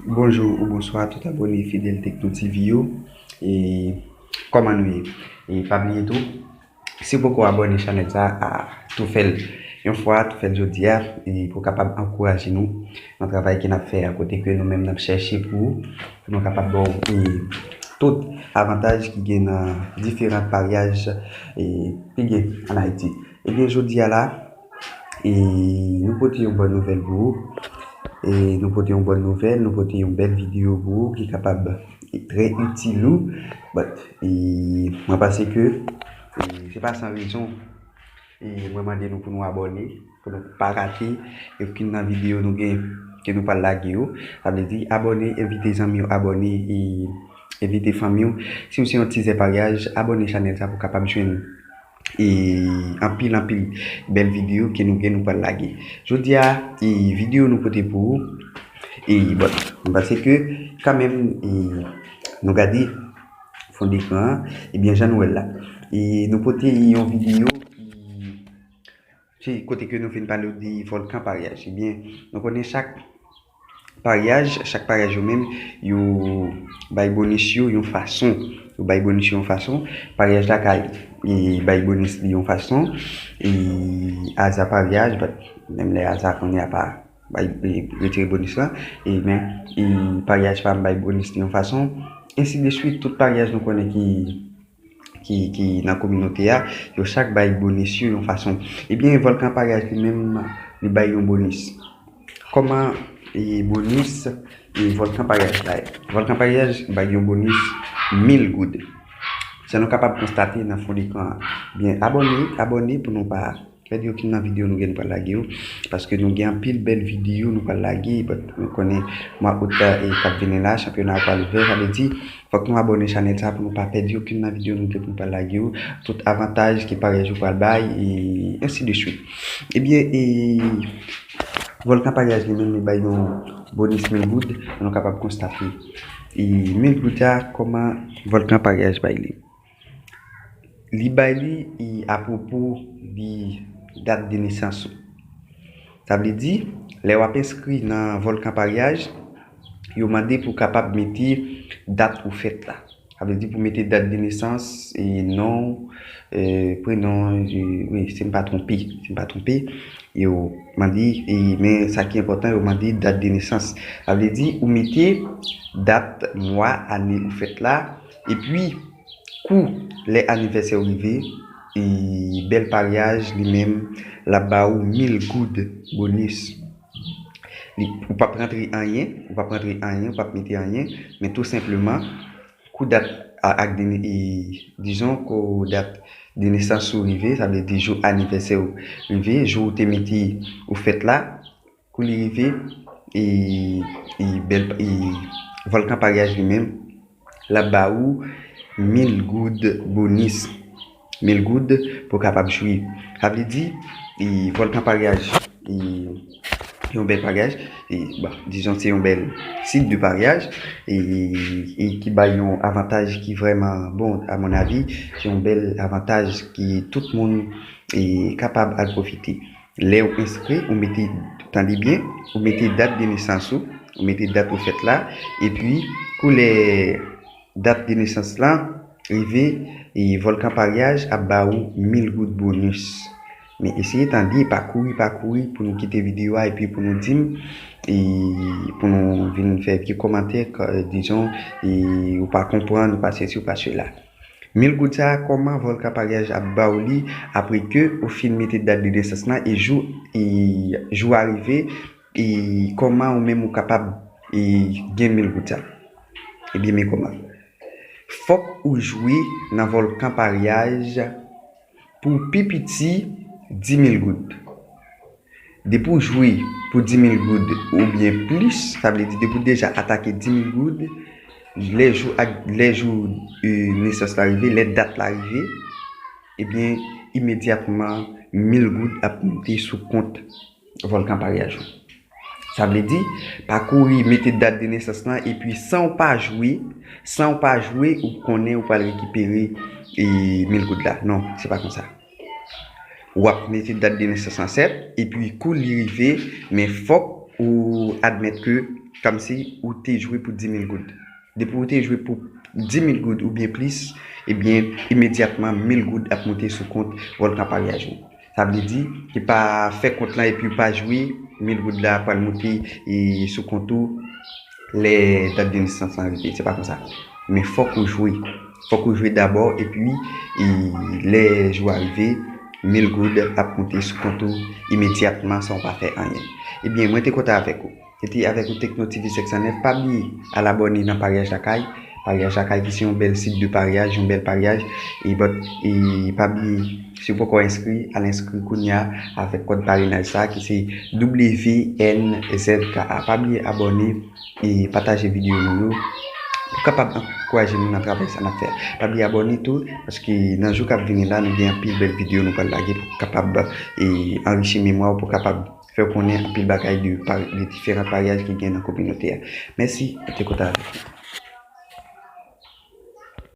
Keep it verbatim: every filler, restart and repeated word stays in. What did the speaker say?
Bonjou ou bonswa tout abòne Fidèl Tekno T V yo. E kòman nou ye? E pa bliye tou, si w poko abòne chanèl sa a, tou fè l yon fwa, tou fè l jodi a, e pou w kapab ankouraje nou nan travay ke n ap fè a, kote ke nou menm n ap chèche pou, pou nou kapab ba w, e, tout avantaj ki gen nan diferan paryaj, e, ki gen ann Ayiti. Ebyen, jodi a la, e, nou pote yon bòn nouvèl pou ou. E, nou pote yon bòn nouvèl, nou pote yon bèl videyo pou ou ki kapab trè itil ou. But, e, mwen panse ke, e, se pa san rezon, e, mwen mande nou pou nou abòne, pou nou pa rate okenn nan videyo nou gen, ke nou pral lage yo. Sa vle di, abòne, envite zanmi w abòne, e, envite fanmi w. Si w se yon tizè paryaj, abòne chanèl sa pou w kapab jwenn, e, anpil, anpil bèl videyo ke nou gen, nou pral lage. Jodi a, e, videyo nou pote pou ou. E, bon, mwen panse ke kanmenm, e, nou gade fon dekran an, ebyen, jan nou wè l la. E, nou pote yon videyo, e, se kote ke nou fin pale de vòlkan paryaj. Ebyen, nou konnen chak paryaj, chak paryaj yo menm, yo bay bonis yo yon fason. Yo bay bonis yo yon fason. Paryaj la ka, e, bay bonis li yon fason. E, aza paryaj, but menm lè aza kounye a pa bay, e, retire bonis lan. E, men, e, paryaj pa m bay bonis li yon fason. Ensi de swit, tout paryaj nou konnen ki, ki, ki nan kominote a, yo chak bay bonis yo yon fason. Ebyen, vòlkan paryaj li menm, li bay yon bonis. Kòman, e, bonis, e, vòlkan paryaj la ye? Vòlkan paryaj bay yon bonis mil goud. Sa nou kapab konstate nan fon dekran an. Byen, abòne, abòne pou nou pa pèdi okenn nan videyo nou gen, nou pral lage yo. Paske nou gen anpil bèl videyo nou pral lage, but nou konnen mwa out la, e, k ap vini la, chanpyona a pral ouvè, sa vle di, fòk nou abòne chanèl sa pou nou pa pèdi okenn nan videyo nou gen pou nou pral lage yo. Tout avantaj ke paryaj yo pral bay, e ensi de swit. Ebyen, e, vòlkan paryaj li menm li bay yon bonis mil goud, nou kapab konstate. E mil goud sa, kòman vòlkan paryaj bay li? Li bay li, e, apwopo de dat de nesans ou. Sa vle di, lè w ap enskri nan vòlkan paryaj, yo mande pou w kapab mete dat ou fèt la. Sa vle di pou mete dat de nesans, e, non, e, prenon, e, wi, si m pa twonpe, si m pa twonpe, yo mande, e, men sa ki enpòtan, yo mande dat de nesans. Sa vle di ou mete dat, mwa, ane ou fèt la, epi kou lè anivèsè w rive, e, bèl paryaj li menm, l ap ba ou mil goud bonis. Li, ou p ap rantre anyen, ou p ap rantre anyen, ou p ap mete anyen, men tou senpleman, kou dat a, ak de, e, dizon, kou dat de nesans ou rive, sa vle di jou anivèsè ou rive, jou ou te mete ou fèt la, kou li rive, e, e, bèl, e, vòlkan paryaj li menm, l ap ba ou mil goud bonis. Mil goud pou w kapab jwe. Sa vle di, e, vòlkan paryaj, e, yon bèl paryaj, e, bon, dizon se yon bèl sit de paryaj, e, e ki bay yon avantaj ki vrèman bon, a mon avi, se yon bèl avantaj ki tout moun, e, kapab al pwofite. Lè w enskri, ou mete, tande byen, ou mete dat de nesans ou, ou mete dat ou fèt la, epi kou lè dat de nesans lan rive, e, vòlkan paryaj ap ba ou mil goud bonis. Men eseye tande, pa kouri, pa kouri pou nou kite videyo a epi pou nou di m, e, pou nou vin fè vye kòmantè, k-, dizon, e, ou pa konprann, ou pa sesi, ou pa sela. Mil goud sa, kòman vòlkan paryaj ap ba w li apre ke ou fin mete dat de nesans lan e jou, e, jou a rive, e kòman ou menm ou kapab, e, gen mil goud sa? Ebyen, men kòman. Fòk ou jwe nan vòlkan paryaj pou pi piti dis mil goud. Depi w jwe pou dis mil goud oubyen plis, sa vle di depi w deja atake dis mil goud, lè jou ak, lè jou, e, nesans la rive, lè dat la rive, ebyen, imedyatman, mil goud ap moute sou kont vòlkan paryaj ou. Sa vle di, pa kouri mete dat de nesans lan, epi san w pa jwe, san w pa jwe, ou konnen ou pral rekipere, e, mil goud la. Non, se pa konsa. W ap mete dat de nesans lan sèt, epi kou li rive, men fòk ou admèt ke kòmsi ou te jwe pou dis mil goud. Depi ou te jwe pou dis mil goud oubyen plis, ebyen, imedyatman, mil goud ap moute sou kont Volkan Paryaj ou. Sa vle di, ki pa fè kont lan epi ou pa jwe, mil goud la pral moute e sou kont ou lè dat de nesans lan rive. Se pa konsa. Men fòk ou jwe. Fòk ou jwe dabò, epi e, lè jou a rive, mil goud ap moute sou kont ou imedyatman san w pa fè anyen. Ebyen, mwen te kontan avèk ou. Se te avèk ou Tekno T V senk san nèf. Pa bliye al abòne nan Paryaj Lakay. Paryaj Lakay ki se yon bèl sit de paryaj, yon bèl paryaj. E, but, e pa bliye, si w poko enskri, al enskri kounye a avèk kòd parenaj sa ki se W N Z K A. Pa bliye abòne e pataje videyo nou yo pou kapab ankouraje nou nan travay sa n ap fè. Pa bliye abòne tou, paske nan jou k ap vini la, nou gen anpil bèl videyo nou pral lage pou kapab e, anrichi memwa w, pou kapab fè w konnen anpil bagay de, pa- de diferan paryaj ki gen nan kominote a. Mèsi, mwen te kontan avèk ou.